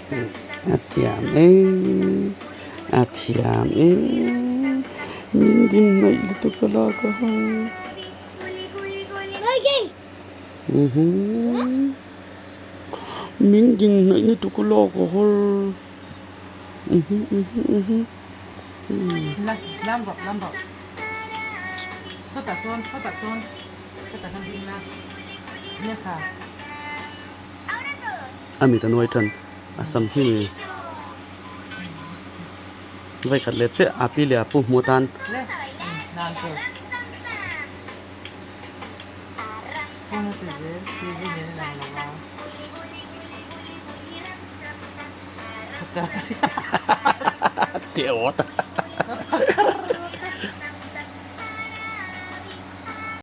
A thiam e, a thiam e, min din hnaih lutuk a lak a ha. Min din hnaih lutuk a lak a har. A mit a nuai tan a sam hi vai khat leh chiah a pi leh a pu hmuh atan. Teh awt a.